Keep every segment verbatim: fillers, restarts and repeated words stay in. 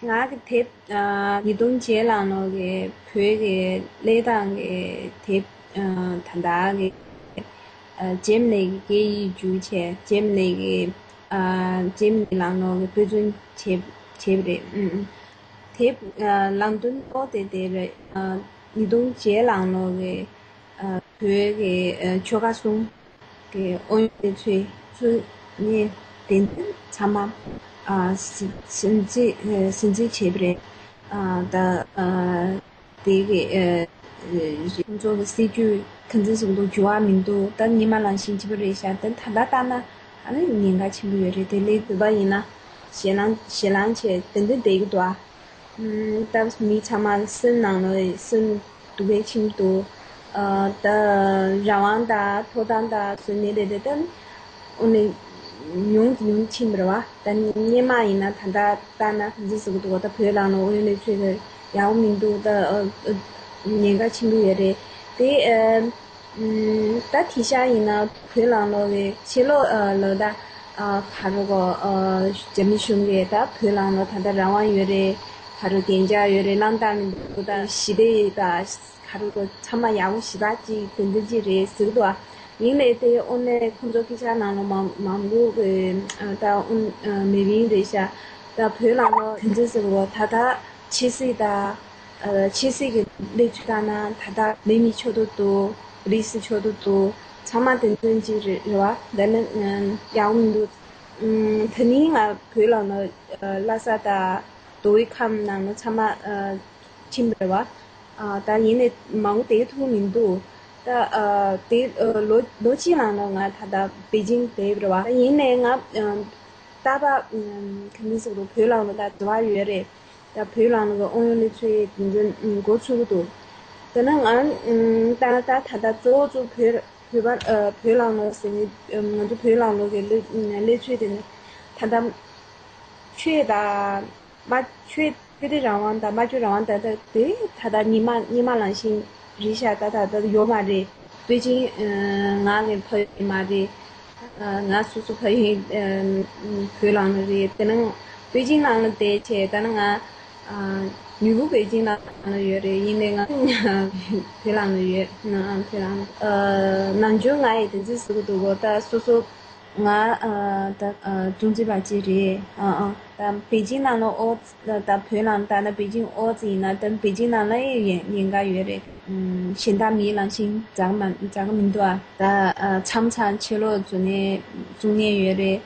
ང་གི་དེབ་ཨ་ཉིས་སྟོང་བརྒྱད་ལང་ལོ་གི་བོད་ཀྱི་གླེགས་དང་གི་དེབ་ཨ་ད་ལྟ་གི་ཨ་ཇེམ་ལེ་གི་སྐད་ཡིག་བསྒྱུར་བྱས། ཇེམ་ལེ་གི་ཨ་ཇེམ་ལེ་ལང་ལོ་གི་དཔེ་མཚོན་བྱས་བྱས་པ་རེད། ཨུམ། དེབ་ཨ་ལམ་སྟོན་ཨོ་དེ་དེ་རེད། ཨ་ཉིས་སྟོང་བརྒྱད་ལང་ལོ་གི་ཨ་བོད་ཀྱི་ཨ་ཆོལ་ཁ་གསུམ་གི་དབང་ཡོད་གནས་ཚུལ་ཚུལ་ངས་དེ་ཚང་མ་ཨ་ཟིན་ཟིན་བྲིས་ཟིན་བྲིས་བྱས་པ་རེད། ཨ་ད་ཨ་དེ་གི་ཨ་ཁོང་ཚོ་གི་སྲིད་ཇུས་ག་འདྲ་ཟིག་འདུག་འགྱུར་བ་མི་འདུག་ད་སྔོན་མ་ནང་བཞིན་གཅིག་པ་རེད་ཤག་ད་ད་ལྟ་ལྟ་ན་ཨ་ནི་ཉེན་ཁ་ཆེན་པོ་ཡོད་རེད། དེ་ལས་བོད་པ་ཡིན་ན་ཞེད་སྣང་ཞེད་སྣང་བྱས་ཏན་ཏན་བསྡད་ཀྱི་འདུག་ཨ། ད་མི་ཚང་མ་སེམས་ནང་ལ་སེམས་སྡུག་པའི་ཁྱིམ་དུ་ཨ་ད་རང་དབང་དང་ཐོབ་ཐང་དང་བཟོ་ནས་རེད་དེ། ད་ཨོ་ནི་ཉུང་ཉུང་ཕྱིན་པ་རེད་བ། ད་སྔོན་མ་ཡིན་ན་ད་ལྟ་ལྟ་ན་འཛི་ཟེར་གི་འདུག་ད་བོད་ལང་ལོ་ཨོ་ནི་ཚོས་ཡག་པོ་མི་འདུག་ད་ཨ་ཨ་ཉེན་ཁ་ཆེན་པོ་ཡོད་རེད་དེ། ཨ་ད་དེང་སང་ཡིན་ན་བོད་ལང་ལོ་གི་ཕྱི་ལོགས་ཨ་ལ་ད་ཨ་ག་རེ་གོ་ཨ་རྒྱ་མི་གཞུང་གིས་ད་བོད་ལང་ལོ་ད་ལྟ་རང་དབང་ཡོད་རེད། ག་རེ་བདེ་འཇགས་ཡོད་རེད། གླེང་སྟངས་མི་འདུག་ད་ཞི་བདེ་ཡོད་ད། ག་རེ་གོ་ཚང་མ་ཡག་པོ་ཞེ་དྲག་ཅིག་དེ་འདྲ་ཅིག་རེད་ཟེར་གི་འདུག་ཨ། ཡིན་ནའི་དེ་ཨོ་ནེ་ཁོང་ཚོ་སྐད་ཆ་ནང་ལ་མང་མང་པོ་གི་ཨ་ད་ཨོ་ཨ་མེ་བིང་རེད་ཤག་ད་བོད་ལང་ལོ་དེ་འདྲ་ཟེར་གོ་ད་ད་ཆབ་སྲིད་ད་ཨ་ཆབ་སྲིད་ཀྱི་གནས་ཚུལ་ལྟར་ན་ད་ལྟ་ལས་མི་ཆོག་ཏུ་འདུག་པུ་ལི་སི་ཆོག་ཏུ་འདུག་ཚང་མ་དེ་འདྲ་ཅིག་རེད་རེད་བ། ད་ནི་ཨ་ཡག་པོ་མི་འདུག་ཨ་ད་ནི་ང་བོད་ལང་ལོ་ཨ་ལྷ་ས་ད་མདོ་དབུས་ཁམས་ནང་ལ་ཚང་མ་ཨ་ཕྱིན་པ་རེད་བ། ཨ་ད་ཡིན་ནའི་མང་པོ་བསྡད་ཐུབ་མི་འདུག་ད་ཨ་དེ་ཨ་ལོ་ལོ་གཅིག་ནང་ལ་ང་ད་ལྟ་པེ་ཅིང་བསྡད་པ་རེད་བ། ད་ཡིན་ནའི་ང་ཨ་རྟག་པར་ཨ་ག་འདྲ་ཟེར་དགོས་རེད། བོད་ལང་ལོ་ད་འགྲོ་བ་ཡོད་རེད། ད་བོད་ལང་ལོ་གི་དབང་ཡོད་གནས་ཚུལ་དེ་ཚོ་ཨ་འགོ་ཚུགས་ཀྱི་འདུག་ད་ནི་ང་ཨ་ད་ད་ད་ད་གཙོ་བོ་གཙོ་བོད་བོད་པ་ཨ་བོད་ལང་ལོ་ཟེར་ནས་ཨ་ང་ཚོ་བོད་ལང་ལོ་གི་གནས་གནས་ཚུལ་དེ་ནི་ད་ལྟ་ཆོས་དང་མ་ཆོས་ཆོས་དད་རང་དབང་དང་སྨྲ་བརྗོད་རང་དབང་དང་ད་དེ་ད་ལྟ་སྔོན་མ་སྔོན་མ་ནང་བཞིན་རེད་ཤག་ད་ད་ད་ཡོད་མ་རེད། པེ་ཅིང་ཨ་ང་གི་ཕ་ཡུལ་མ་རེད། ཨ་ང་སོ་སོ་ཕ་ཡུལ་ཨ་བོད་ལང་ལོ་རེད། དེ་ནང་པེ་ཅིང་ནང་ལ་བསྡད་བྱས་ད་ནི་ང་ཨ་ནུས་པ་པེ་ཅིང་ནང་ལ་ཡོད་རེད། ཡིན་ནའི་ང་བོད་ལང་ལོ་ཡོད། ཨ་བོད་ལང་ལོ་ཨ་ནམ་རྒྱུན་ང་ཡི་དེ་ཚོ་ཟེར་གི་འདུག་གོ་ད་སོ་སོ། ང་ཨ་ད་ཨ་ཀྲུང་ཙེ་པ་ཅིག་རེད། ཨ་ཨ་ད་པེ་ཅིང་ནང་ལ་ཨོ་ཙི་ད་བོད་ནང་ད་ན་པེ་ཅིང་ཨོ་ཙི་ཡིན་ན་ད་པེ་ཅིང་ནང་ལ་ཡི་ཉེན་ཁ་ཡོད་རེད། ཨམ་གཞན་དག་མིའི་ལང་ཤིང་འཛག་མ་འཛག་མི་འདུག་ཨ། ད་ཨ་མཚམས་མཚམས་ཕྱི་ལོགས་འཛུལ་ནས་བཙུགས་ནས་ཡོད་རེད།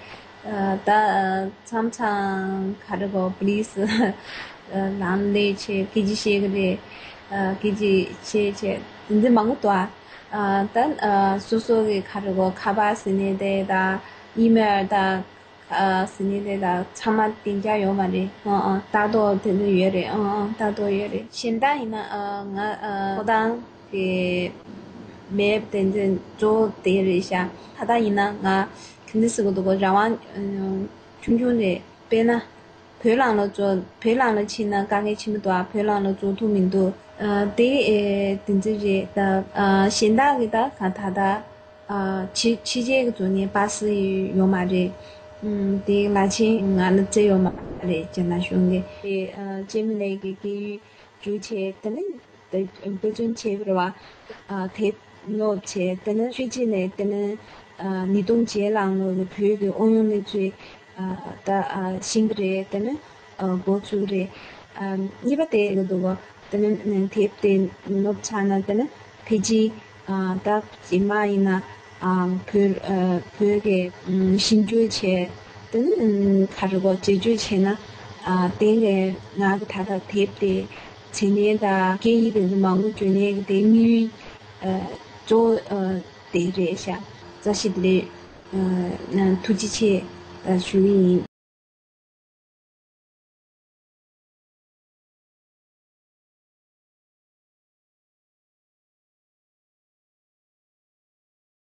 ཨ་ད་ཨ་མཚམས་མཚམས་ག་རེ་གོ་པུ་ལི་སི་ལམ་ལས་བྱེད་སྐད་ཆ་བཤད་གི་རེད། ཨ་སྐད་ཆ་བཤད་བྱས་དེ་འདྲ་མང་པོ་འདུག་ཨ། ཨ་ད་ཨ་སོ་སོ་གི་ག་རེ་གོ་ཁ་པར་ཟེར་ནས་དེ་དང་ཨི་མེལ་དང་ཨ་ཟེར་ནས་དེ་དང་ཚང་མ་བདེ་འཇགས་ཡོད་མ་རེད། ཨ་ཨ་ལྟ་རྟོག་དེ་ཚོ་ཡོད་རེད། ཨ་ཨ་ལྟ་རྟོག་ཡོད་རེད། གཞན་དག་ཡིན་ན་ཨ་ང་ཨ་ཐོབ་ཐང་གི་མེད་དེ་ཚོ་གཙོ་བོ་དེ་རེད་ཤག་ད་ལྟ་ཡིན་ན་ང་ག་འདྲ་ཟེར་དགོས་འདུག་གོ་རང་དབང་ཨ་ཆུང་ཆུང་རེད། དཔེར་ན། བོད་ལང་ལོ་ཚོ་བོད་ལང་ལོ་ཕྱིན་ན་དཀའ་ངལ་ཆེན་པོ་འདུག་ཨ། བོད་ལང་ལོ་ཚོ་ཐུབ་མི་འདུག་ཨ་དེ་ཨེ་དེ་ཚོ་རེད་ད། ཨ་གཞན་དག་གི་ད་ག་ད་ད་ཨ་ཕྱི་ཕྱི་རྒྱལ་གི་ཚོ་ནས་པ་སི་ཡོད་མ་རེད། ཨམ་དེ་ལ་ཆེན་ང་ལ་བཙལ་ཡོད་མ་རེད་རྒྱ་ནག་གཞུང་གི། དེ་ཨ་ཅེ་མི་ལེ་གི་སྐད་ཡིག་འཇུ་བྱས་དེ་ནི་དཔེ་མཚོན་བྱས་པ་རེད་བ། ཨ་དེབ་ཀློག་བྱས་དེ་ནི་ཤུལ་རྗེས་ནས་དེ་ནི་ཨ་ཉིས་སྟོང་བརྒྱད་ལང་ལོ་གི་བོད་ཀྱི་དབང་ཡོད་གནས་ཚུལ། ཨ་ད་ཨ་ཤེས་ཀྱི་རེད། དེ་ནི་ཨ་འགོ་ཚུགས་རེད། ཨ་གཉིས་པ་དེ་ཡོད་འདུག་གོ་དེ་ནི་དེབ་དེ་ཀློག་ཚར་ན་དེ་ནི་ཕལ་ཆེར་ཨ་ད་རྗེས་མ་ཡིན་ན་ཨ་བོད་ཨ་བོད་ཀྱི་ཨ་ཞིབ་འཇུག་བྱས་དེ་ནི་ཨ་ག་རེ་གོ་འཛིན་སྐྱོང་བྱས་ན་ཨ་དེ་ནས་ང་གི་ད་ལྟ་དེབ་དེ་འཛིན་ནས་ད་སྐད་ཡིག་དེ་ཚོ་མང་པོ་བརྗོད་ནས་དེ་དམིགས་ཡུལ་ཨ་གཙོ་བོ་ཨ་དེ་རེད་ཤག་རྩ་ཞིབ་ལས་ཨ་ཐུགས་རྗེ་ཆེ་ཨ་ཞུ་གི་ཡིན།